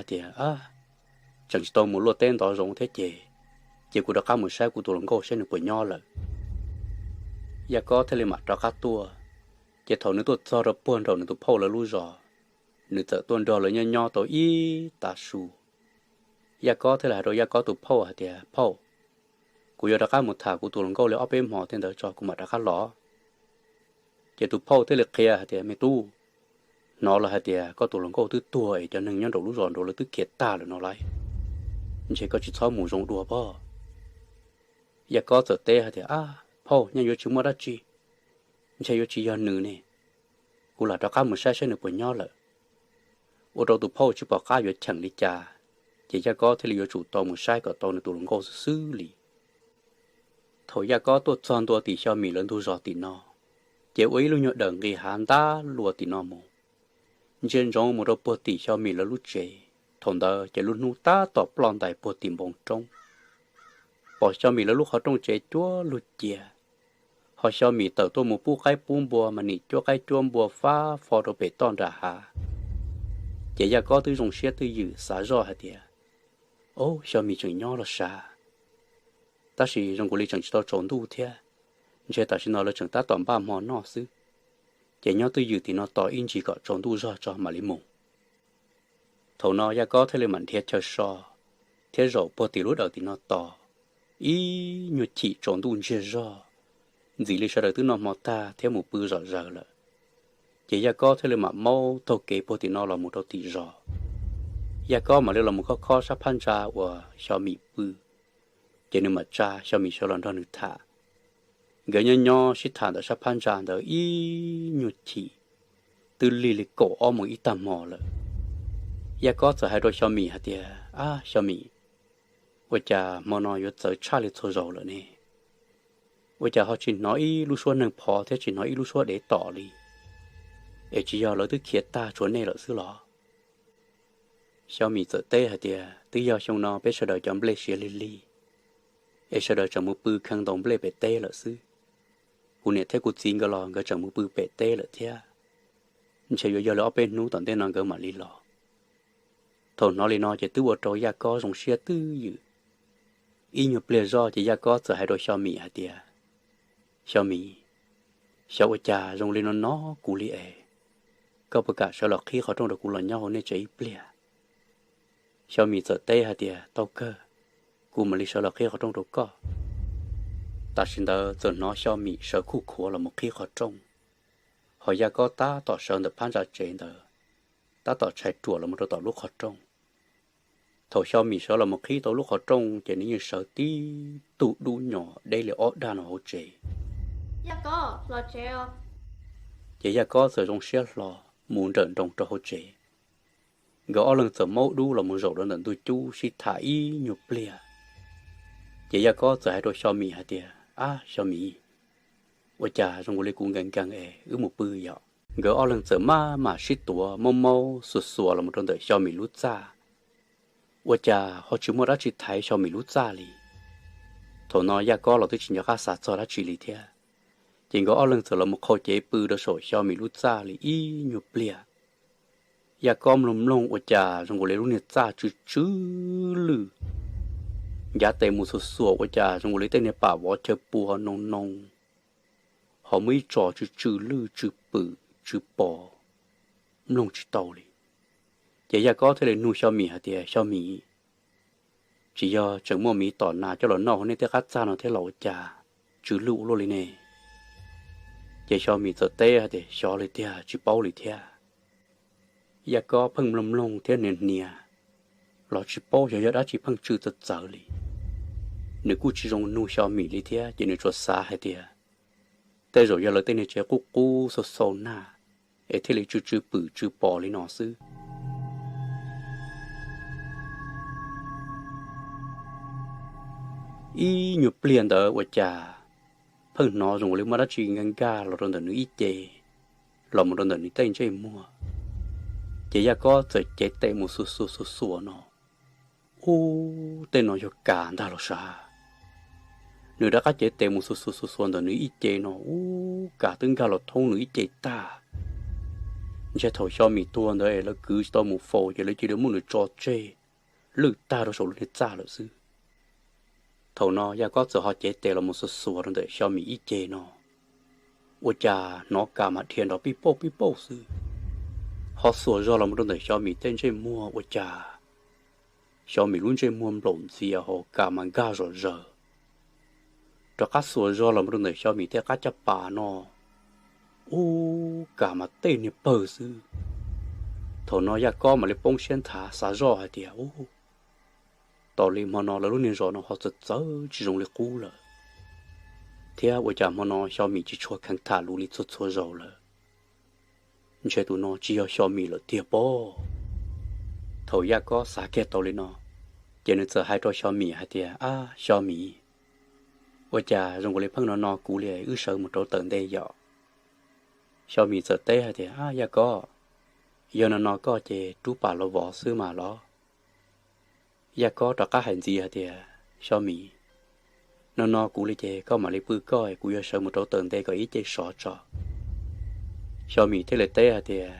hais tias, Tseem tsis tau mus luaj teb ntov zoov thiab ces, ces kuv rov qab mus saib kuv tus hluas nkauj saib nws puas nyob lawm. Yaj Kob thiaj li mam rov qab tuaj. Ces thaum nws tuaj txog rau puag nraum nws tus phauj lawv lub zos, nws txawm tuaj nrog lawv nyob nyob tau ib tav su. Yaj Kob thiaj li hais rau Yaj Kob tus phauj hais tias, Phauj, kuv yuav rov qab mus tham kuv tus hluas nkauj li ob peb hmo tej ntawd tso kuv mam rov qab los. Ces tus phauj thiaj li qhia hais tias, Me tub, hnov lawv hais tias koj tus hluas nkauj twb tuag es cov neeg nyob nraum lub zos nraud lawv twb khiav tag lawm no lauj. Ntshe koj tsis txhob mus zoo dua pob. Yaj Kob txawm teb hais tias, Ab phauj, nyaj yuav tsis muaj dab tsi, ntshe yuav tsis yog nws ne. Kuv lam rov qab mus saib saib nws puas nyob lawm. Ua rau tus phauj tsis pom qab yuav cheem li cas, ces Yaj Kob thiaj li yuav tsum tau mus saib kom tau nws tus hluas nkauj xwb xwb li. Thaum Yaj Kob tuaj txog ntua tim Xyo Mim lawv ntug zos tim no, ces ua ib lub nyuag dawm nqis hav ntab luas tim no mus, ntsia ntsoov mus rau puag tim Xyo Mim lawv lub tsev. Thaum ntawd ces lub hnub tab tom ploj ntais puag tim npoo roob, pom Xyo Mim lawv lub qhov rooj tsev cuab lug cia, ho Xyo Mim tawm tuaj mus pub qaib pub npua mas nim cuab qaib cuab npua fab fo rau pem toj nram hav. Ces Yaj Kob twb zoo siab twj ywm xav zoj hais tias, Ob, Xyo Mim tseem nyob los sav, tab sis zoo nkaus li tseem tsis tau tsaus ntuj thiab, ntshe tam sim no lawv tseem tab tom npaj hmo noj xwb. Ces nyob twj ywm tim no tos ib ntsis kom tsaus ntuj zog tso mam li mus. Thaum no Yaj Kob thiaj li mam nrhiav chaw so, thiab zaum puag tim lub dawm tim no tos ib nyuag chim tsaus ntuj ntsiag zog, ntxim li sawv daws twb noj hmo tag thiab mus pw zom zaws lawm. Ces Yaj Kob thiaj li mam maub taug kev puag tim no los mus rau tim zos. Yaj Kob mam li los mus khob khob sab phab ntsa uas Xyo Mim pw, ces nws mam tsa Xyo Mim sawv los nrog nws tham. Nkawd nyob nyob sib tham ntawm sab phab ntsa ntawd ib nyuag chim, twb lig li kaum ob moos ib tag hmo lawm. Yaj Kob txawm hais rau Xyo Mim hais tias, Ab Xyo Mim, ua cas hmo no yuav txawv tshaj li txhua zaus lawm ne? Ua cas ho tsis hnov ib lub suab neeg phov thiab tsis hnov ib lub suab dev tom li? Es tsis yog lawv twb khiav tag tshuav nej lawm xwb los? Xyo Mim txawm teb hais tias, Twb yog xyoo no peb sawv daws cov nplej siav lig lig, es sawv daws tseem mus pw kheev ntaus nplej pem teb lawm xwb. Kuv niam thiab kuv txiv nkawd los nkawd tseem mus pw pem teb lawm thiab. Ntshe yuav yog li ob peb hnub tom ntej no nkawd mam li los. Thaum hnov li no ces twb ua rau Yaj Kob zoo siab twj ywm. Ib nyuag pliag zoj ces Yaj Kob txawm hais rau Xyo Mim hais tias, Xyo Mim, xyov ua cas zoo li no no kuv li es, koj puas kam sawv los qhib qhov rooj rau kuv los nyob hauv nej tsev ib pliag? Xyo Mim txawm teb hais tias, Tau kawg, kuv mam li sawv los qhib qhov rooj rau koj. Tam sim ntawd txawm hnov Xyo Mim sawv khuj khuav los mus qhib qhov rooj, ho Yaj Kob tab tom sawv ntawm phab ntsa tsev ntawd, tab tom tshais ruam los mus rau tom lub qhov rooj. Thaum Xyo Mim sawv los mus qhib tau lub qhov rooj ces nws yeej sawv tib tug dub nyos deb li ob dag no hauv tsev. Ces Yaj Kob txawm zoo siab hlo mus nrawm nroos rau hauv tsev. Nkawd ob leeg txawm maub dub los mus zaum rau ntawm ntug cub sib tham ib nyuag pliag. Ces Yaj Kob txawm hais rau Xyo Mim hais tias, Ab Xyo Mim, ua cas zoo li kuv nkees nkees es wb mus pw yom? Nkawd ob leeg txawm maj mam sib tuav maub maub xuas xuas los mus rau ntawm Xyo Mim lub txaj. Ua cas ho tsis muaj dab tsi thaiv Xyo Mim lub txaj li. Thaum no Yaj Kob los twb tsis nco qab xav txog dab tsi li thiab, ces nkawd ob leeg txawm los mus qhau cev pw rau saum Xyo Mim lub txaj li ib nyuag pliag. Yaj Kob mloog mloog ua cas zoo nkaus li lub niag txaj tsw tsw lwj, ncav tes mus xuas xuas ua cas zoo nkaus li tej niag pam vov chaw pua noo noo, ho muaj ib tso tsw tsw lwj tsw pwm tsw pos, mloog tsis tau li. Ces Yaj Kob thiaj li nug Xyo Mim hais tias, Xyo Mim, tsis yog tseem muaj miv tom nas coj los noj hauv nej tej qab txaj no thiab los ua cas tsw lwj ua luaj li ne? Ces Xyo Mim txawm teb hais tias, Xyov li tiag, tsis paub li thiab. Yaj Kob pheej mloog mloog thiab hniav hniav los tsis paub xyov yog dab tsi pheej tsw txawv txawv li. Nws kuj tsis zoo nug Xyo Mim li thiab ces nws tsuas xav hais tias tej zaum yog lawv tej niag tsev qub qub xau xau nag es thiaj li tsw tsw pwm tsw pos li no xwb. Ib nyuag pliag ntawd ua cas pheej hnov zoo li muaj dab tsi nkag nkag los rau ntawm nws ib ce, los mus rau ntawm nws tej ntsej muag. Ces Yaj Kob txawm cev tes mus xuas xuas xuas xuas no, ub, tej no yog kas ntag los sav. Nws rov qab cev tes mus xuas xuas xuas xuas ntawm nws ib ce no, ub, kas twb nkag los thoob nws ib ce tag. Ntshe thaum Xyov Mim tuag ntawd lawv kwv tsis tau mus faus ces lawv cia li muab nws tso tseg lwj tag rau saum lub niag txaj lawm xwb. Thaum no Yaj Kob txawm ho cev tes los mus xuas xuas rau ntawm Xyov Mim ib ce no, ua cas hnov kas mas dhia nrov pij pauj pij pauj xwb. Ho xuas zog los mus rau ntawm Xyov Mim tej ntsej muag ua cas Xyov Mim lub ntsej muag nplaum ntxias hauv kas mas nkag zom zaws. Rov qab xuas zog los mus rau ntawm Xyov Mim tej qab caj pas no, ub, kas mas tej niag pawg xwb. Thaum no Yaj Kob mam li poob siab nthav xav zoj hais tias, ub, tos li hmo no lawv lub niag zos no ho txawv txawv tsis zoo li qub lawm, thiab ua cas hmo no Xyov Mim tsis tshua kheev tham lus li txhua txhua zaus lawm. Ntshe tus no tsis yog Xyov Mim lawm tiag pob. Thaum Yaj Kob xav kiag tau li no, ces nws txawm hais rau Xyov Mim hais tias, ab Xyov Mim, ua cas zoo nkaus li pheej no no kuv li, wb sawv mus rau tawm ntej yom? Xyov Mim txawm teb hais tias, ab Yaj Kob, yog no no koj ces rub pam los vov xwb mas los. Yaj Kob rov qab hais ntxiv hais tias, Xyov Mim, no no kuv li ces koj mam li pw koj, kuv yuav sawv mus rau tawm ntej kom ib ce sov tso. Xyov Mim thiaj li teb hais tias,